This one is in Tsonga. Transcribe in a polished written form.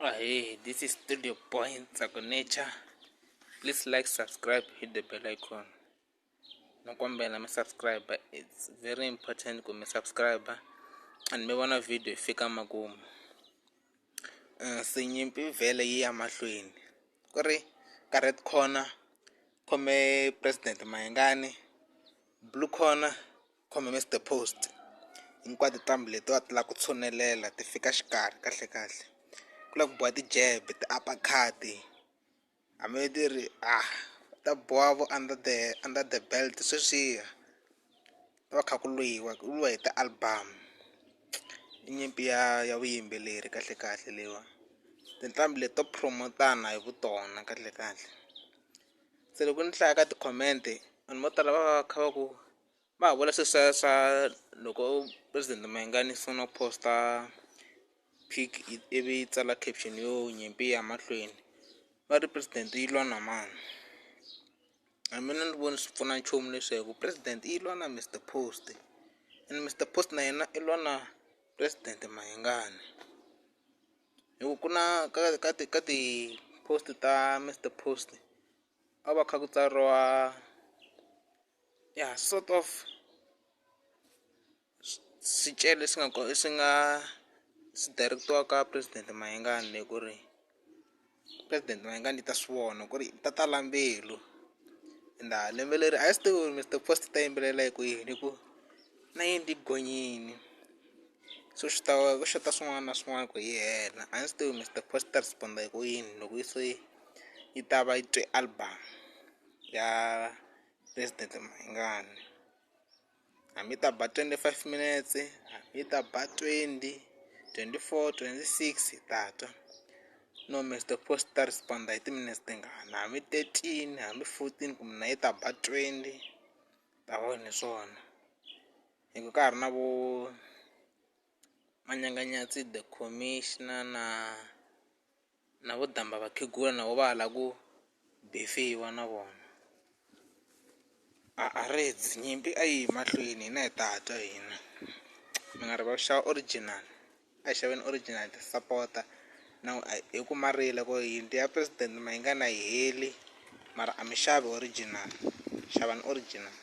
Ahee, this is Studio Boy Ntsako Nature. Please like, subscribe, hit the bell icon. No kombela mi subscribe, it's very important ku mi subscribe and mi vona video yi fika makumu. Se nyimpi vhele yi ya mahlweni ku ri ka red corner khome president Mayengani, blue corner khome Mister Post hinkwato tinqambi letiwa ti lava ku tshunelela ti fika xikarhi kahle kahle ku lava ku biwa ti-jab ti-uppercut hambi ti ri ta biwa vo under the under the belt sweswiya ku va kha ku lwiwa ku lwiwa hi ti-album i nyimpi ya ya vuyimbeleri kahle kahle leyiwani tinqambi leti to promote-ana hi vutona kahle kahle se loko ni hlaya ka ti-comment vanhu vo tala va va va kha va ku va ha vula sweswiya swa loko president Mayengani sungula ku post-a pic ivi yi tsala caption yo nyimpi yi ya mahlweni va ri president yi lwa na mani a mina ni voni swi pfuna nchumu leswi hi ku president yi lwa na Mister Post and Mister Post na yena i lwa na president Mayengani hi ku ku na ka ka ti ka ti-post ta Mister Post a va kha ku tsariwa ya sort of swicele leswi nga kona swi nga swi direct-iwa ka president Mayengani ku ri president Mayengani yi ta swi vona ku ri ta tala mbilu ende lembe leri a hi swi tivi ku ri Mister Post ta yimbelela hi ku yini hi ku na yini yi gonyini so swi ta ku xota swin'wana na swin'wana ku yi hela a ni swi tivi Mister Post ta respond-a hi ku yini loko se yi ta va yi twe album ya president Mayengani hambi yi ta ba 25 minutes hambi yi ta ba 20 24 26 hi ta twa no Mister Post ta respond hi ti-minutes tingani hambi 13 hambi 14 kumbe na yi ta ba 20 ta vona hi swona hi ku ka ha ri na vo Manyanganyatsi the commissioner na na vo damba vakhegula na vo va ha lava ku befiwa na vona a a redzi nyimpi a yi yi mahlweni hina hi ta twa hina mi nga rivali ku xava original a hi xaveni original hi ti sapota na hi ku ma rila ku yindlu ya president Mayengani a yi heli mara a mi xavi original xavani original.